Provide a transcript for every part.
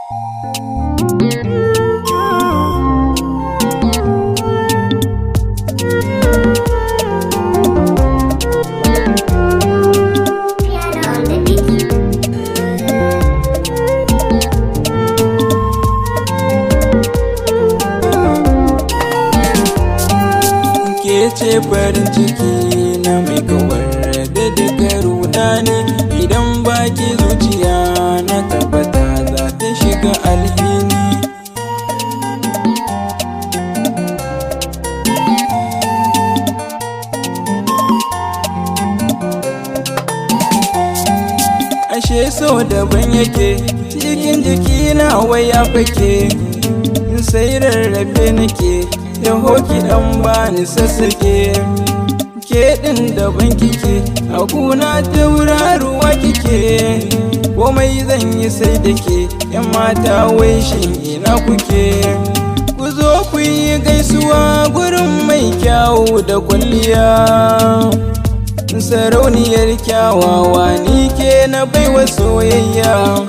Piano on the beat. Ke ce farin ciki na mai kawar da duka rudani. Idan baki, zuciya na tabbata za ta shiga alhini. Ashe so daban yake cikin jikina, wai ya fake, sai rarrafe nake da hoki dan bani sassake. Ke din daban kike a kuna, tauraruwa kike, komai zan yi sai da ke. Yan mata, wai shin ina kuke? Ku zo ku yi gaisuwa gurin mai kyawu da kwalliya, sarauniyar kyawawa, ni ke na baiwa soyayya.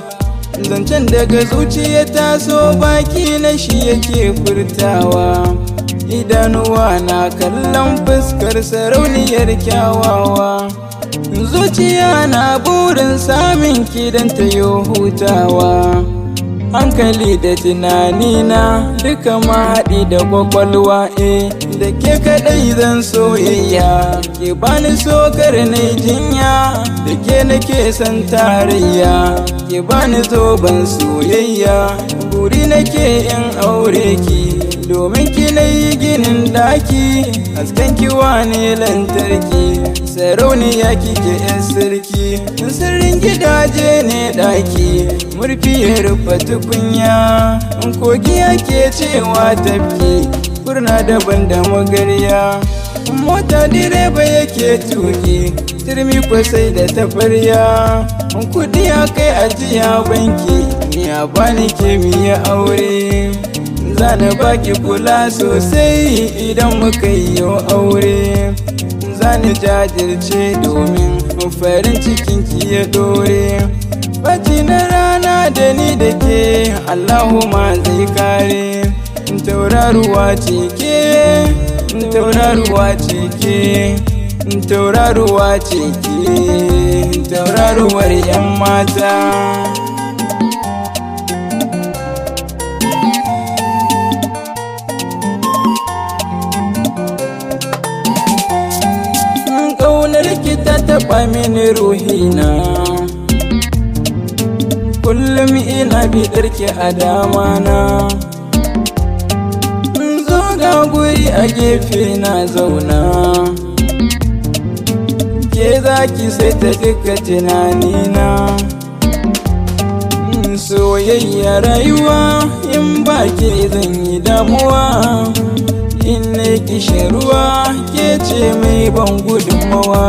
Zancen daga zuciya taso, baki na shi yake furtawa. Idanuwa na kallon fuskar sarauniyar kyawawa, zuciya na burin samun kidan ta yi hutawa. Hankali da tunanina duka mahaɗi da kwakwalwa, e da ke kaɗai zan soyayya. Ke bani sokar na jinya, da ke nake son tarayya. Ke bani zoben soyayya, buri nake in aure ki. Domin ki na yi ginin daki, hasken kiwa ne lantarki. Sarauniya kike, yan sarki, sirrin gidaje ne daki. Murfi ya rufe tukunya, kogi yake cewa tafki, kurna daban da magarya. Mota direba yake tuki, turmi kwasai da tafarya. Kudi ya kai ajiya banki, ya bani ke aure. Zana baki kula sosai idan muka yi aure. Zani jajirce domin farin cikin ki ya dore. Bacci na rana da ni da ke, Allahumma zai kare. Tauraruwa ce ke, tauraruwa ce ke, tauraruwa ce ke, tauraruwar 'yan mata. Ƙaunar ki ta taɓa mini ruhina, kullum ina biɗar ki a damana. Zo ga guri a gefe na zauna, ke za ki sai ta duka tunanina. Soyayya rayuwa, in ba ke zan yi damuwa. In na kishin ruwa, ke ce mai ban gudunmawa.